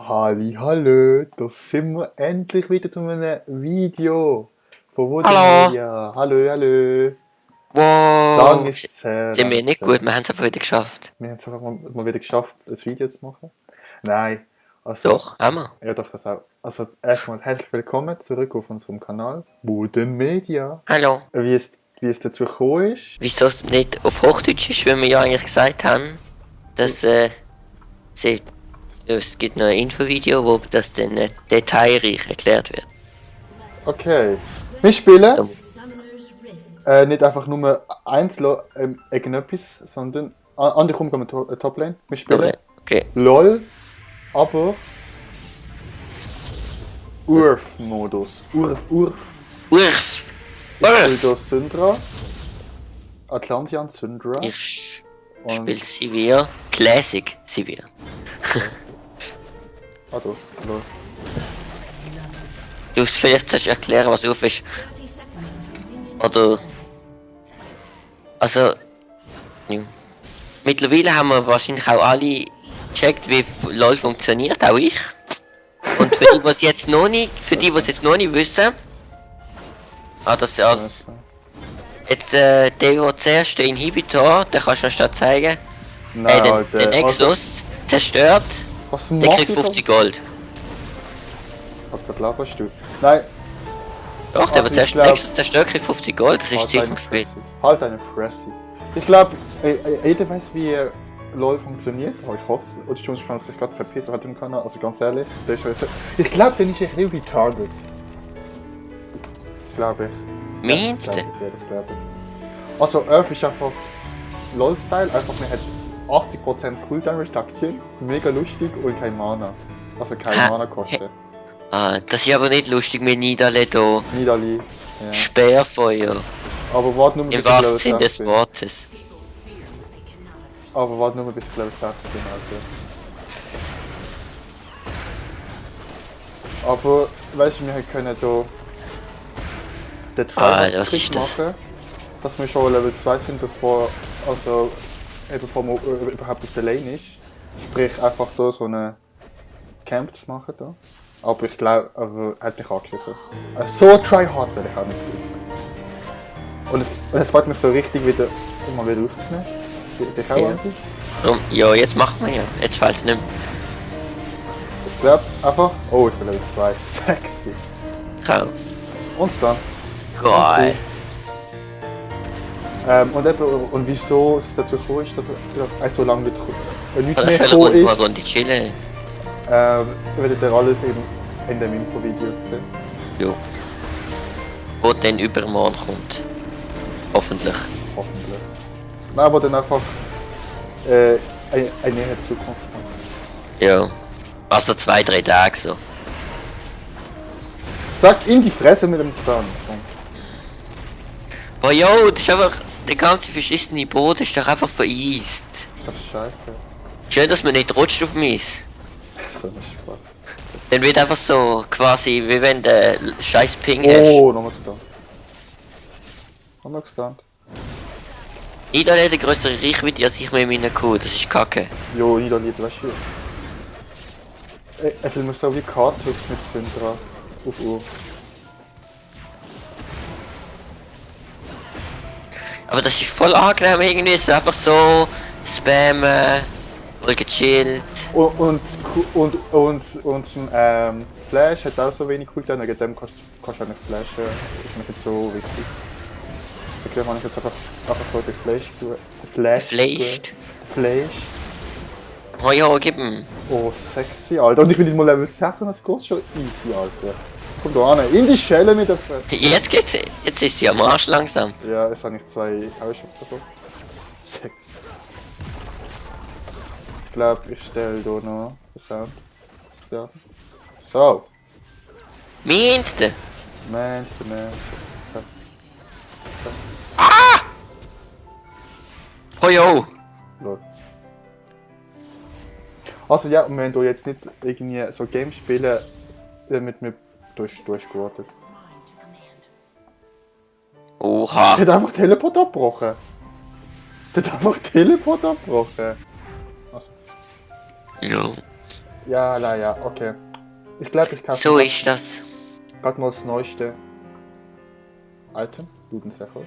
Halli, hallo, da sind wir endlich wieder zu einem Video von Wooden Hallo. Media. Hallo, hallo. Wow. Lang ist es her. Sind wir nicht gut, wir haben es einfach wieder geschafft. Wir haben es einfach mal wieder geschafft, ein Video zu machen. Nein, also... Doch, haben wir. Ja, doch, das auch. Also erstmal herzlich willkommen zurück auf unserem Kanal Wooden Media. Hallo. Wie es dazu gekommen ist... Wieso es nicht auf Hochdeutsch ist, weil wir ja eigentlich gesagt haben, dass es gibt noch ein Infovideo, wo das dann detailreich erklärt wird. Okay. Wir spielen nicht einfach nur einzeln irgendetwas, sondern... Andere kommen mit Toplane. Wir spielen Okay. LOL, aber... Urf-Modus. Urf. Urf. Ich spiele hier Syndra. Atlantean Syndra. Ich spiele Sivir. Classic Sivir. Ah, da. LOL. Du musst vielleicht zuerst erklären, was Urf ist. Oder... Also... Ja. Mittlerweile haben wir wahrscheinlich auch alle gecheckt, wie LOL funktioniert, auch ich. Und für die, die es jetzt noch nicht wissen, jetzt der zuerst den Inhibitor, den kannst du noch schnell zeigen. Nein, Den Nexus zerstört, was der kriegt 50 Gold. Was laberst du? Nein, Doch, der wird zuerst Nexus zerstört, kriegt 50 Gold, das ist das Ziel vom Spiel. Halt deine Fresse. Ich glaube, jeder weiß, wie LOL funktioniert, aber ich hoffe, oder schon kann sich gerade verpissen hat im Kanal, also ganz ehrlich, der ist ich glaube, den ist ein bisschen retarded. Glaube ich. Meinst du? Ja, das glaube ich. Also Earth ist einfach LOL-Style, einfach man hat 80% Cooldown Reduction, mega lustig und kein Mana. Also kein Mana kostet. Ah, das ist aber nicht lustig mit Nidale da. Nidali. Ja. Sperrfeuer. Aber warte nur im wahrsten Sinne des Wortes. Aber warte nur bis ich Level 16 bin, Alter. Aber, weißt du, wir können hier den Trial machen, dass wir schon Level 2 sind, bevor man überhaupt auf der Lane ist. Sprich, einfach hier so eine Camp zu machen. Da. Aber ich glaube, hat mich angeschissen. So tryhard werde ich auch nicht sein. Und es freut mich so richtig, wieder aufzunehmen. Dich auch, Anti? Ja, jetzt machen wir ja. Jetzt fällt es nicht mehr. Ich glaube einfach... Oh, ich bin Level 2. Sexy. Ich auch. Und dann. Geil. Und wieso es dazu gekommen ist, dass so lange nicht mehr gekommen ist. Runde chillen. Werdet ihr alles eben in dem Infovideo sehen. Jo. Wo dann übermorgen kommt. Hoffentlich. Hoffentlich. Nein, aber dann einfach eine nähere Zukunft kommt. Ja. Also 2-3 Tage so. Sag in die Fresse mit dem Stun. Oh yo, das ist einfach... Der ganze verschissene Boden ist doch einfach vereist. Das ist scheiße. Schön, dass man nicht rutscht auf mich. So ein Spaß. Dann wird einfach so quasi, wie wenn der scheiß Ping hast. Oh, nochmal gestunt. Nochmal gestunt. Nidal hat eine größere Reichweite als ich mit meiner Kuh, das ist kacke. Jo, Nidal, weißt du. Es ist mir so wie Kartus mit Syndra auf Uhr. Aber das ist voll angenehm irgendwie, es ist einfach so spammen, voll gechillt. Und Flash hat auch so wenig Cooldown, wegen dem kannst du nicht flashen. Das ist nicht so wichtig. Ich glaube, ich jetzt einfach so den Flash. Oh ja, gib ihm. Oh, sexy, Alter. Und ich bin nicht mal Level 6 und das geht schon easy, Alter. Komm da an, in die Schelle mit der Jetzt geht's, jetzt ist sie am Arsch langsam. Ja, jetzt habe ich 2 Powershots davon. Sexy. Ich glaube, ich stelle hier noch den Sound. Ja. So. Meinst du? Meinst du. Ah! Oh jo! Lol. Also ja, und wenn du jetzt nicht irgendwie so Games spielen, damit wir durchgewartet. Oha! Der hat einfach Teleport abgebrochen. Also. Jo. Ja, na ja, okay. Ich glaube, ich kann So ist das. gerade mal das neueste Item. Luden Sache.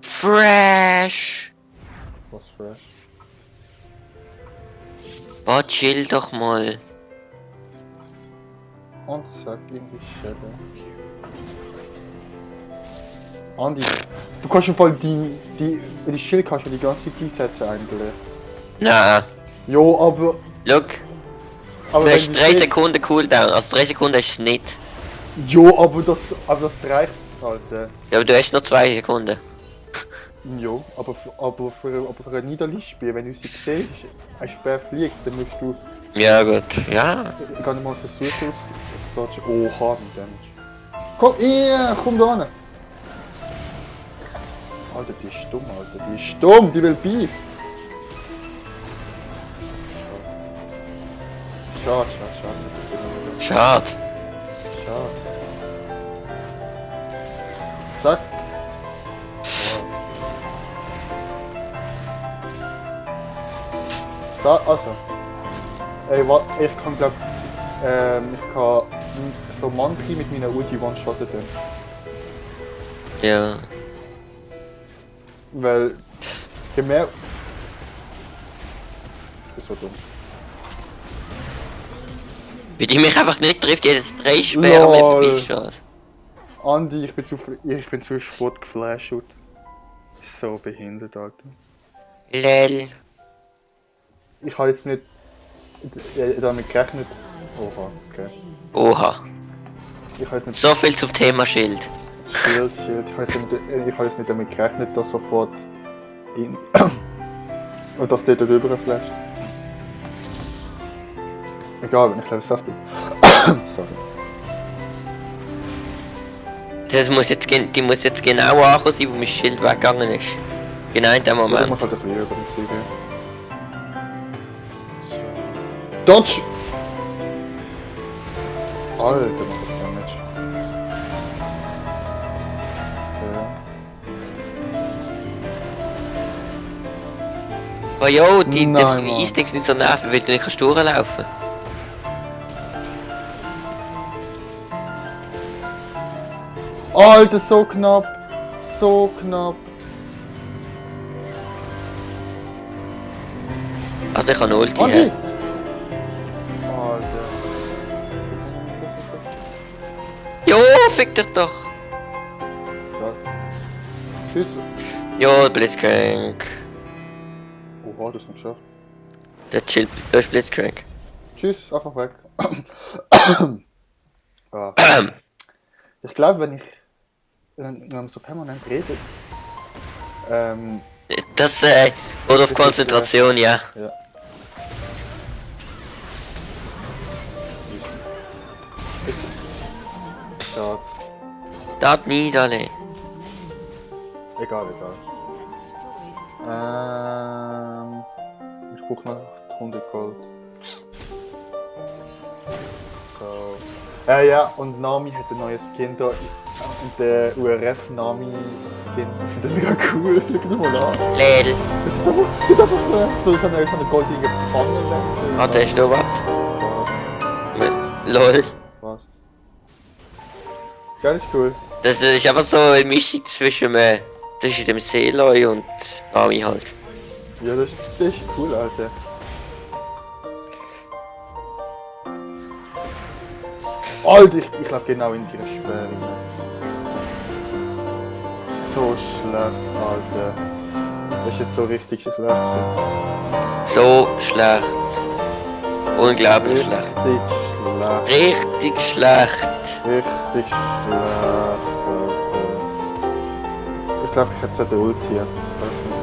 Fresh! Was fresh. Oh, chill doch mal. Und zack, in die Schelle. Andi, du kannst im Fall die Schild kannst du die ganze Zeit einsetzen eigentlich. Na, Jo, aber look. Aber Du wenn hast die 3 Schild- Sekunden Cooldown, also 3 Sekunden ist es nicht. Jo, aber das reicht, Alter. Ja, aber du hast noch 2 Sekunden. Jo, aber für ein Niederlichtspiel, wenn du sie siehst, ein Speer fliegt, dann musst du Ja, gut. Ja. gar nicht mal versuchen zu dodgen. Oh, harten Damage. Komm, komm da hin! Alter, die ist stumm, Alter, die ist stumm, die will Beef! Schade. Schade. Schade. Zack. So, also. Ey, ich kann glaub, ich kann so Monkey mit meiner Ulti one-shotten. Ja. Weil, je mehr... Ich bin so dumm. Weil die mich einfach nicht trifft, jedes 3 Speer an mir Lol. vorbeischaut. Andi, ich bin zu Sport geflasht. So behindert, Alter. Lel. Ich habe jetzt nicht damit gerechnet. Oha, okay. Oha. Ich habe jetzt nicht So viel zum Thema Schild. Schild. Ich habe jetzt nicht damit gerechnet, dass sofort ihn und dass der dort rüber flasht. Egal, wenn ich glaube, das bin. Sorry. Das muss jetzt, die muss jetzt genau ankommen sein, wo mein Schild weggegangen ist. Genau in dem Ich Moment. muss halt ein bisschen über den Sieg. Dodge! Alter, macht das Damage. Okay. Oh jo, die Nein, Mann. Eisdecks sind so nervig, weil du nicht kannst durchlaufen. Alter, so knapp! So knapp! Also ich habe eine Ulti. Andi! He. Alter. Jo, fick dich doch! Ja. Tschüss. Jo, Blitzcrank. Oha, das ist nicht geschafft. Der chillt, du hast Blitzcrank. Tschüss, einfach weg. Ah. Ich glaube, wenn man so permanent redet, Das wurde auf Konzentration, ja. ja. Schade. Das Niederle. Egal. Ich brauche noch 100 Gold. So. Ja, und Nami hat ein neues Skin da. Und der URF-Nami-Skin. Ich finde den mega cool. Schau dir mal an. Lel. Das ist einfach so eine goldige Pfanne. Warte, ist da was? Was? Lol. Was? Ja, das ist cool. Das ist einfach so eine Mischung zwischen dem Seeloi und Nami halt. Ja, das ist cool, Alter. Alter, ich lag genau in die Sperre. So schlecht, Alter. Das ist jetzt so richtig schlecht. So schlecht. Unglaublich schlecht. Richtig schlecht. Richtig schlecht. Richtig schlecht, Alter. Ich glaube, ich hätte den Ulti hier. Weiß nicht.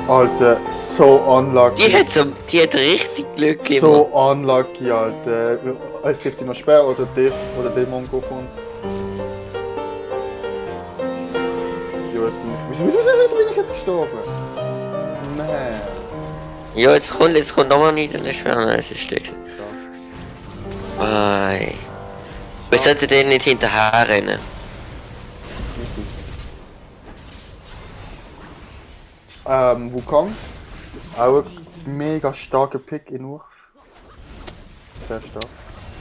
Alter, so unlucky. Die hat richtig Glück gemacht. So unlucky, Alter. Es gibt sie noch schwer oder der Mongo kommt. Jo, jetzt bin ich. Wieso bin ich jetzt gestorben? Man. Ja, jetzt kommt nochmal nicht in der Schwere. Nein, es ist steckt. Bye. Wir sollten den nicht hinterher rennen. Wukong. Auch ein mega starker Pick in Urf. Sehr stark.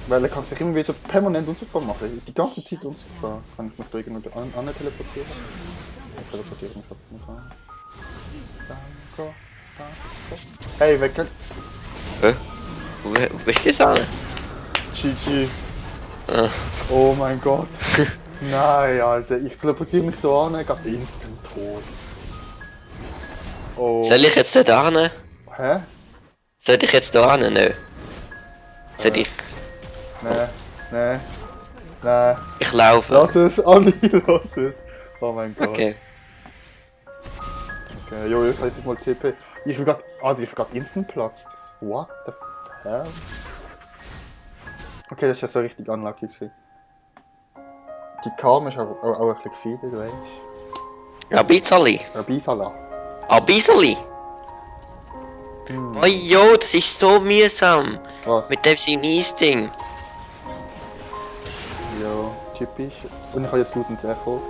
Weil er kann sich immer wieder permanent unsichtbar machen. Die ganze Zeit unsichtbar. Kann ich mich da irgendwie an teleportieren? Ich teleportiere mich nicht an. Danke. Hey, weg. Wo bist du jetzt an? GG. Oh mein Gott. Nein, Alter. Ich teleportiere mich da an, gerade instant tot. Oh. Soll ich jetzt da hin? Hä? Soll ich jetzt da hin? Nö. Soll ich... Nee. Ich laufe. Lass es, Anni, lass es. Oh mein Gott. Okay. Okay, jo, ich weiß nicht mal TP. Ich bin grad instant platzt. What the hell? Okay, das ist ja so richtig unlucky gewesen. Die Karma ist auch ein bisschen gefeedet, weißt du? Rabizali. Rabisala. Abisali. Oh jo, das ist so mühsam. Was? Mit dem seinem Eis-Ding. Ja, typisch. Und ich habe jetzt Loot ins Echo.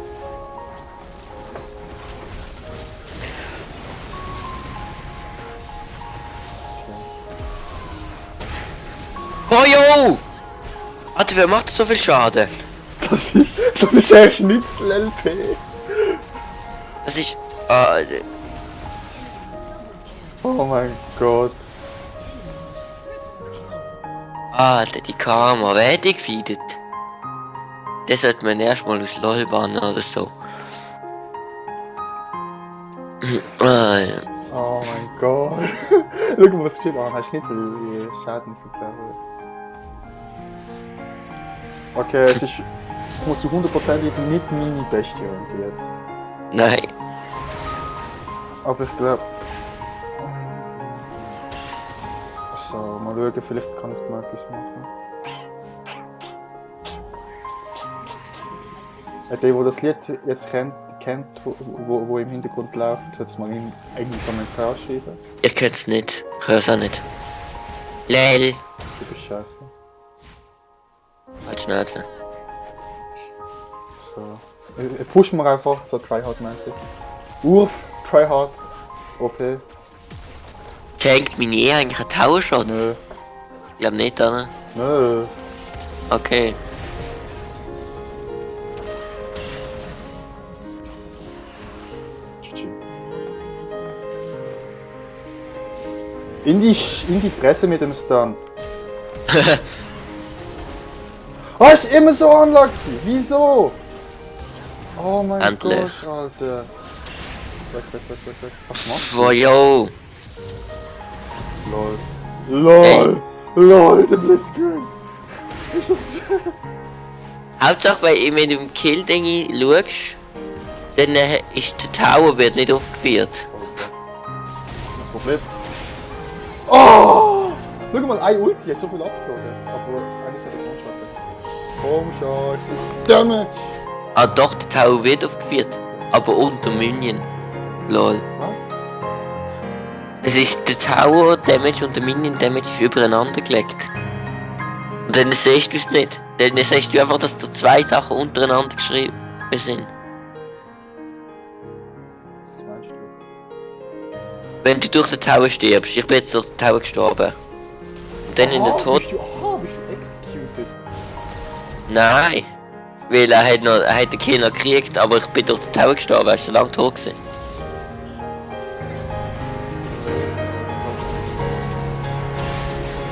Oh jo! Alter, wer macht so viel Schaden? Das ist ein Schnitzel-LP. Das ist... Oh mein Gott. Alter, die Karma, wer hat die gefeedet? Das sollte man erstmal aus LOL bannen oder so. Ja. Oh mein Gott. Schau mal, was steht an. Ein Schnitzel Schadensverkehr. Okay, es ist zu 100% nicht meine beste Runde jetzt. Nein. Aber ich glaube... So, mal schauen, vielleicht kann ich mal etwas machen. Der das Lied jetzt kennt wo im Hintergrund läuft, hat es mal in einen Kommentar schreiben. Ich kenn's nicht. Ich hör's auch nicht. Lel. Du bist scheiße. Halt Schnauze. So. Pushen wir einfach so tryhard-mäßig. Urf, tryhard. Okay. Tankt meine eigentlich einen Tower-Shots? Nö. Ich glaub nicht, oder? Nö. Okay. In die Fresse mit dem Stun. Oh, ist immer so unlucky. Wieso? Oh mein Endlich. Gott, Alter. Weg. Was machst du? Boah, yo. LOL, der Blitzkrieg. Hast du das gesehen? Hauptsache, wenn du im Kill-Dingi schaust, dann ist der Tower wird nicht aufgeführt. Das Problem. Oh! Schau mal, ein Ulti hat so viel abgezogen. Aber eines hat er schon Komm schon, Damage! Ah doch, der Tower wird aufgeführt. Aber unter Minion. Lol. Was? Es ist der Tower Damage und der Minion Damage ist übereinander gelegt. Und dann siehst du es nicht. Dann siehst du einfach, dass da zwei Sachen untereinander geschrieben sind. Was meinst du? Wenn du durch den Tower stirbst, ich bin jetzt durch den Tower gestorben. Und dann in der Tod. Bist du executed? Nein! Weil er hat den Kill noch gekriegt, aber ich bin durch den Tower gestorben, er ist so lange tot gewesen.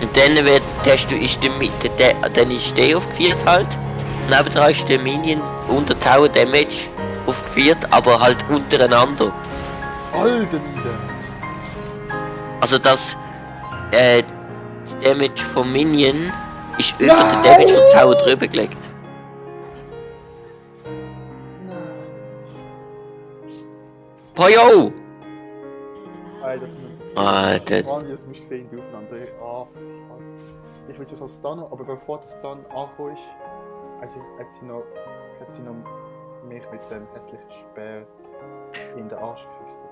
Und dann dann ist der aufgeführt halt. Nebendran ist der Minion unter Tower Damage aufgeführt, aber halt untereinander. Alter Nieder! Also das Damage vom Minion ist über den Damage vom Tower drüber gelegt. Poyo! Ey, das muss ich Alter. Mann, das musst du gesehen, die Aufnahme. Fuck. Ich will es so stunnen, aber bevor das Stun ankommt, also hat sie noch mich mit dem hässlichen Speer in den Arsch gefistet.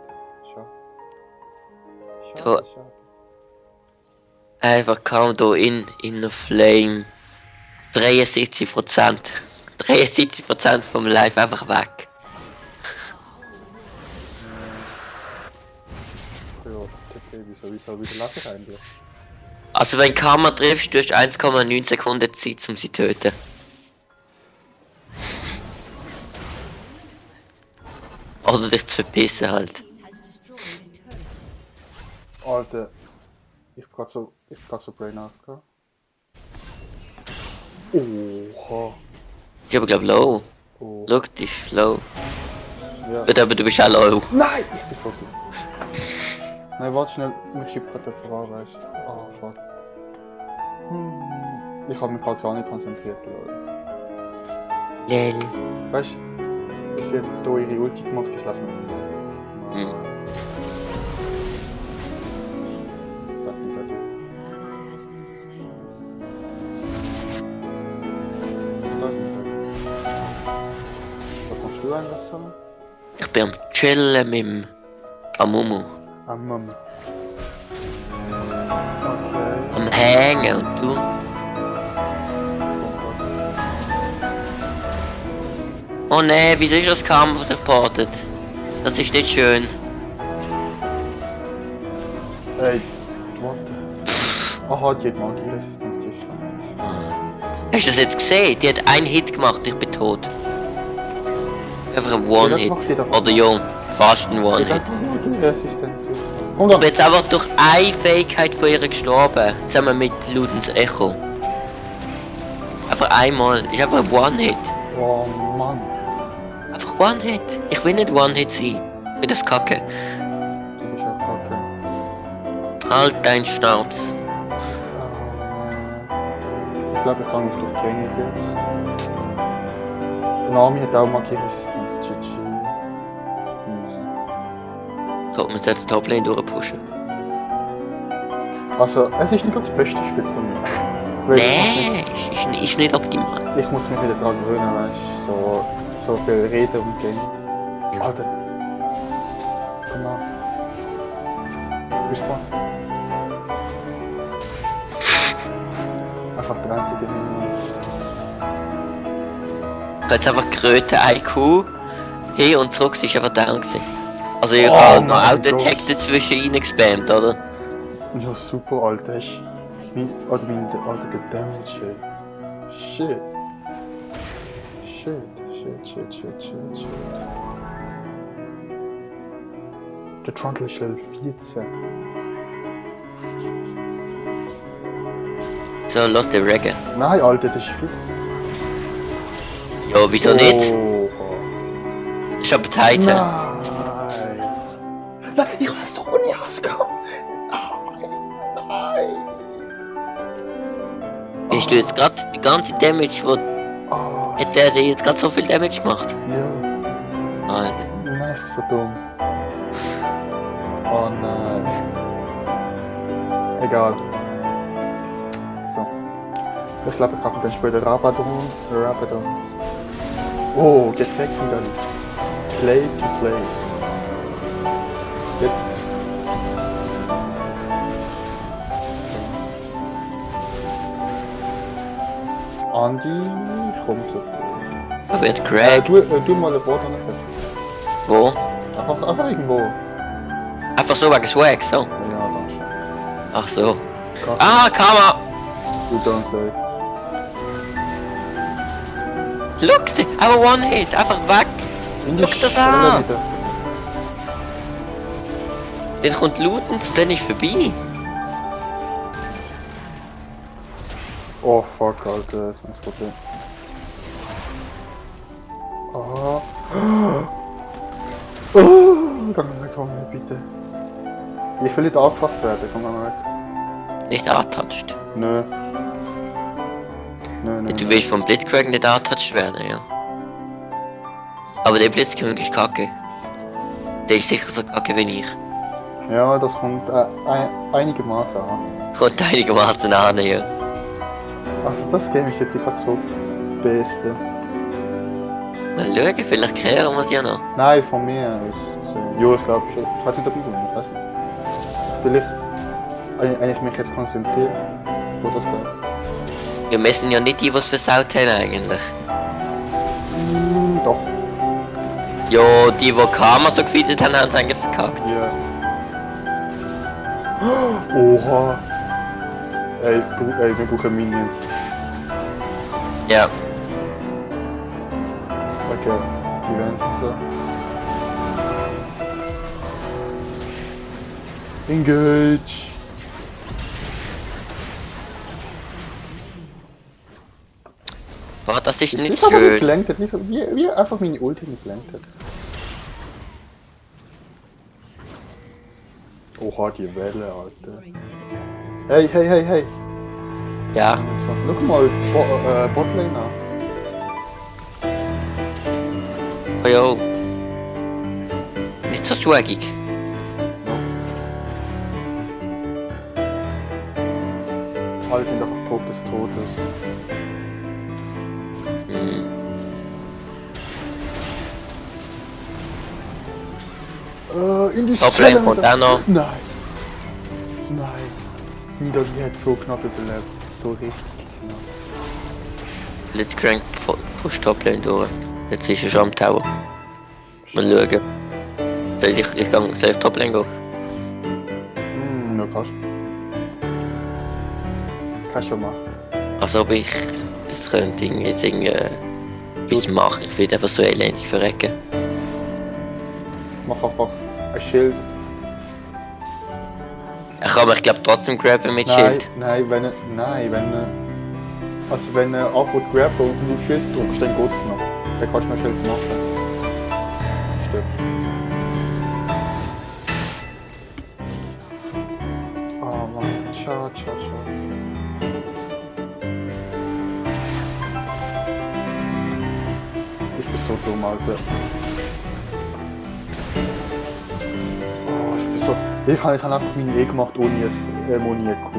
Schade. Einfach kaum da in der Flame. 73%. 73% vom Live einfach weg. Okay, wieso wieder lasse ich eigentlich? Also wenn Karma triffst, du hast 1,9 Sekunden Zeit, um sie zu töten. Oder dich zu verpissen halt. Alter, ich hab grad so Brain Out gehabt. Oha. Ich bin aber glaub low. Oh. Look, die ist low. Ja. Aber du bist auch low. Nein! Ich bin so gut. Nein, warte schnell, mich schiebt gerade jemand an, weißt du. Oh, fuck. Ich hab mich gerade gar nicht konzentriert, Leute. Lel. Weißt du, sie hat hier ihre Ulti gemacht, ich laufe nicht mehr. Hm. Was machst du eigentlich so? Ich bin am Chillen mit dem Amumu. Mama. Okay. Am Hängen und du? Oh ne, wieso ist das Kampf reportet? Das ist nicht schön. Ey, what the... Aha, die hat Magieresistenz, die ist schlimm. Hast du das jetzt gesehen? Die hat einen Hit gemacht, ich bin tot. Einfach ein One-Hit. macht jeder. Oder ja, fast ein Die One-Hit. hat Magieresistenz, die ist schlimm. Komm Aber doch! jetzt einfach durch eine Fähigkeit von ihr gestorben. Zusammen mit Ludens Echo. Einfach einmal. Ist einfach ein One-Hit. Oh Mann. Einfach One-Hit. Ich will nicht One-Hit sein. Ich finde das kacke. Du bist ja kacke. Halt dein Schnauz. Ich glaube, ich kann auf die Gänge gehen. Nami hat auch Magieresistenz, GG. Nein. Sollte man den Toplane durchpushen? Also, es ist nicht ganz das beste Spiel von mir. Weil Nee, ist nicht optimal. Ich muss mich wieder daran gewöhnen, weißt du, so viel Reden und Gänge. Alter. Komm an. Bist du spannend? Einfach der einzige Hinweis. Ich habe jetzt einfach Kröte IQ hin und zurück, sie ist einfach down gewesen. Also ich Oh habe mein noch Gott. Auto-Attack dazwischen reingespammt, oder? Ja, super, Alter. Alter, der Damage, ey. Shit. Der Trundle ist Level 14. So, lass den Reggae. Nein, Alter, das ist viel. Ja, wieso nicht? Oh. Ist aber Titan. Nein. Nein, ich weiß doch, wo ich rausgekommen. Nein. Hast du jetzt gerade die ganze Damage, wo Oh, hat der dir jetzt gerade so viel Damage gemacht? ja. Alter. Nein, ich bin so dumm. Oh nein. Egal. So. Ich glaube, ich mache dann später Rabadons. Oh, gecheckt wieder nicht. Play to play. Jetzt. Andi, komm zu. Er wird cracked. Du mal ein Wort ansetzen. Wo? Einfach irgendwo. Einfach so wegen Swag, so. Ja, danke schön. Ach so. Ah, Karma! You don't say. Look, aber One-Hit, einfach weg. Guck das an. Dann kommt Ludens, dann ist vorbei. Oh fuck, Alter, das ist ein Problem. Oh. Oh, komm mal weg von mir, bitte. Ich will nicht angefasst werden, komm mal weg. Nicht angetatscht. Nö. Nö. Du willst vom Blitzcrank nicht angetatscht werden, ja. Aber der Blitzcrank ist kacke. Der ist sicher so kacke wie ich. Ja, das kommt einigermaßen an. Kommt einigermaßen an, ja. Also das Game ist jetzt gerade so beste. Mal schauen, vielleicht kehren wir es ja noch. Nein, von mir ist so. Jo, ich glaube schon. Ich weiß nicht, ob ich bin, ich weiß nicht. Vielleicht eigentlich mich jetzt konzentrieren, wo das geht. Wir messen ja nicht die, was versaut haben eigentlich. Doch. Ja, die Karma so gefeedet haben, haben es eigentlich verkackt. Ja. Oha. Ey, wir brauchen Minions. Ja. Okay, die werden so. Engage. Oh, das ist nicht Wie so schön. gelenkt, wie einfach meine Ulti gelenkt hat. Oha, die Welle, Alter. Hey. Ja. So, schau mal, Botlane an. Oh jo. Nicht so swagig. Alle sind einfach tot des Todes. In die Toplane Schelle kommt auch noch. Nein. Niederli hat so knapp überlebt. So richtig knapp. Blitzcrank pusht Toplane durch. Jetzt ist er schon am Tower. Mal schauen. Soll ich Toplane gehen? Ja, kannst. Kannst schon machen. Also ob ich das könnte irgendwie etwas machen. Ich will einfach so elendig verrecken. Mach einfach ein Schild. Ich kann mich glaube trotzdem grabben mit Schild. Nein, wenn er anfängt grabben und du Schild drückst, dann geht's noch. Dann kannst du noch Schild machen. Stimmt. Oh Mann, schade. Ich bin so dumm, Alter. Ich habe einfach meine E gemacht ohne eine Q.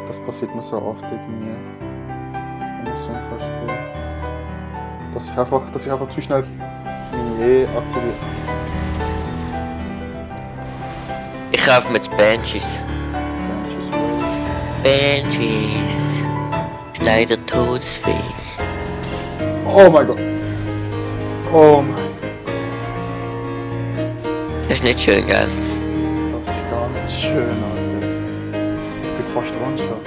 Das passiert mir so oft irgendwie. Wenn ich so spiele. Dass ich einfach zu schnell meine E aktiviere. Ich kaufe mir jetzt Banshees. Banshees. Leider todesfähig. Oh mein Gott. Oh mein Gott. Das ist nicht schön, gell? Das ist gar nicht schön, Alter. Ich bin fast One-Shot.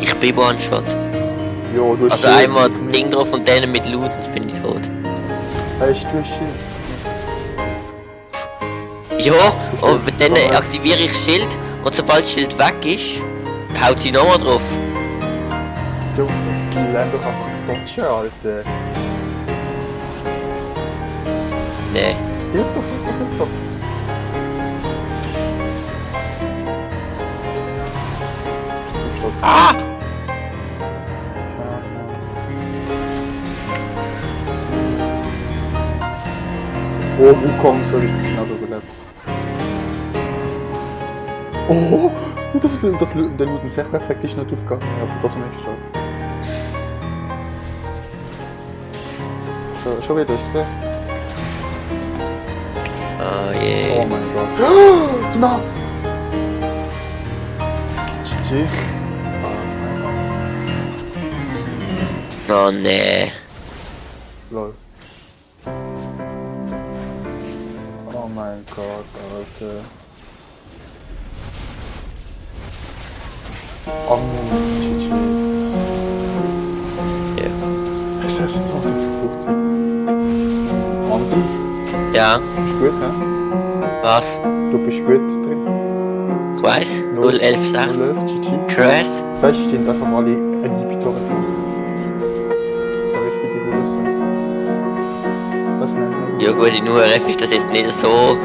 Ich bin One-Shot. Jo, du hast Also Schild, einmal ich Ding drauf und dann mit Loot, jetzt bin ich tot. Echt, du hast Schild. Ja, und dann aktiviere ich Schild und sobald das Schild weg ist, haut sie nochmal drauf. Du, die lernen doch einfach zu dodgen, Alter. Nee. Hilf doch. Ah! Oh, Wukong so richtig knapp überlebt. Oh! Der Looten-Sech-Effekt ist nicht aufgegangen, aber das ist nicht stark. Schon wieder, hast du gesehen? Oh je. Oh mein Gott. Zu nah! GG. Oh nee. Lol. Oh mein Gott, Alter. Oh GG. Ja. Es ist jetzt 2050. Andi, Ja, bist du gut, hä? was? Du bist gut drin. Ich weiss. 011.6. 011 GG. Krass. Weißt du, sind einfach alle Inhibitoren drin. So richtige Größe. Das nennt man. Ja gut, in URF ist das jetzt nicht so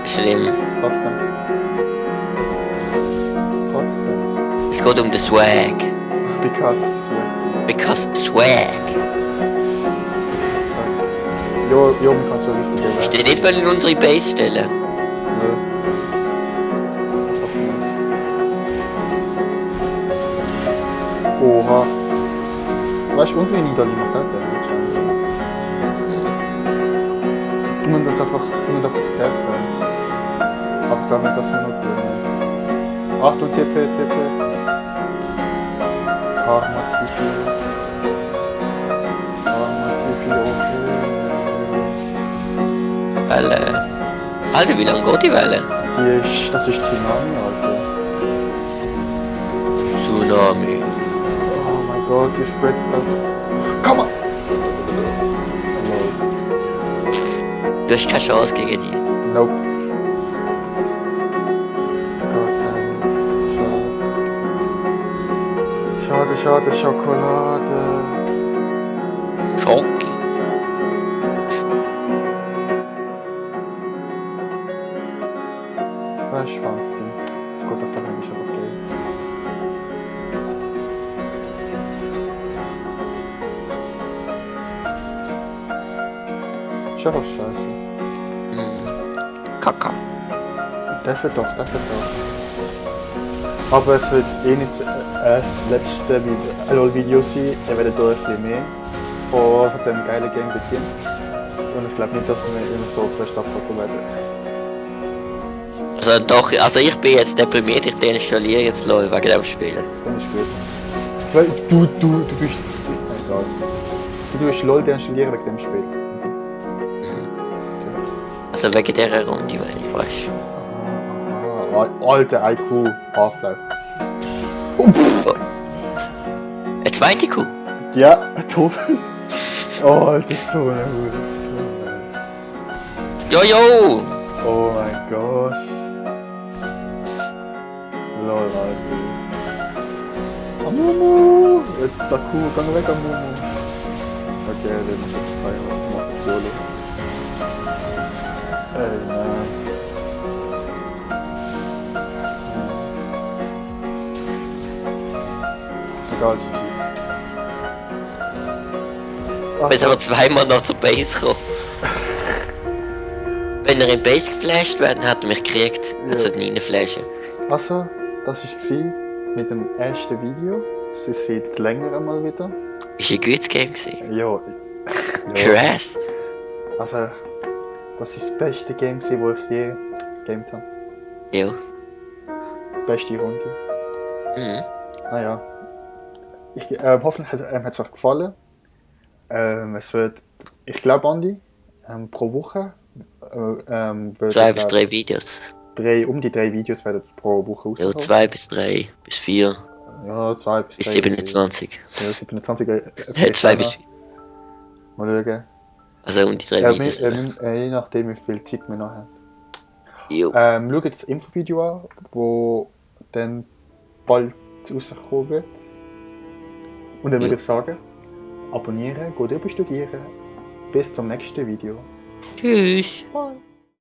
schlimm. Trotzdem. Es geht um den Swag. Because. Because Swag. Jo, man kann so richtig Ich erwähnen. stehe nicht wollen in unsere Base stellen. Nö. Oha. Weißt du, unsere Niederlage macht das nicht. Du musst uns einfach treffen. Aber ich glaube nicht, dass wir noch gewinnen. Achtung, TP. Karma TP, okay. Welle. Alter, wie lange geht die Welle? Das ist Tsunami, Alter. Tsunami. Oh mein Gott, die spread das. Komm mal! Du hast keine Chance gegen die. Nope. Gott, schade, Schokolade. Schoki. Was Schwanz, das geht auf der Hand, ist aber okay. Ist einfach scheiße. Kaka. Dafür doch. Aber es wird eh nicht das letzte LOL-Video sein. Ihr werdet da ein bisschen mehr von dem geilen Game beginnen. Und ich glaube nicht, dass wir immer so fest abpacken werden. Also doch, also ich bin jetzt deprimiert, ich deinstalliere jetzt LOL wegen dem Spielen. Dann ist gut. Weil du bist... Egal. Du tust LOL deinstallieren wegen dem Spiel. Also wegen dieser Runde, wenn ich weiß. Alter IQ, Half-Life. Eine zweite Kuh? Ja, tot. Oh, Alter, so eine Hure. Jojo! Oh mein Gott. Lol, Alter. Amumu! Der Kuh, geh weg, Amumu. Okay, den muss ich feiern. Ich mach das Solo. Ey, nein. Egal, GG. Wir sind aber zweimal noch zur Base gekommen. Wenn er in Base geflasht wäre, dann hat er mich gekriegt. Er sollte ihn reinflashen. Also, das war mit dem ersten Video. Das ist seit längerem mal wieder. Ist ein gutes Game gewesen. Ja. Krass. Also, das ist das beste Game, das ich je gegamed habe. Ja. Beste Runde. Naja. Hoffentlich hat es euch gefallen. Es wird, ich glaube, Andi, pro Woche wird 2 bis 3 Videos. um die 3 Videos werden pro Woche Ja, rauskommen. 2 bis 3 bis 4 Ja, 2 bis 3. bis 27. Ja, 27. 2 bis 4. Mal schauen. Also um die 3 Videos. Je nachdem, wie viel Zeit wir noch haben. Jo. Schaut das Infovideo an, wo dann bald rauskommen wird. Und dann würde ich sagen, abonnieren, gut überstudieren. Bis zum nächsten Video. Tschüss. Bye.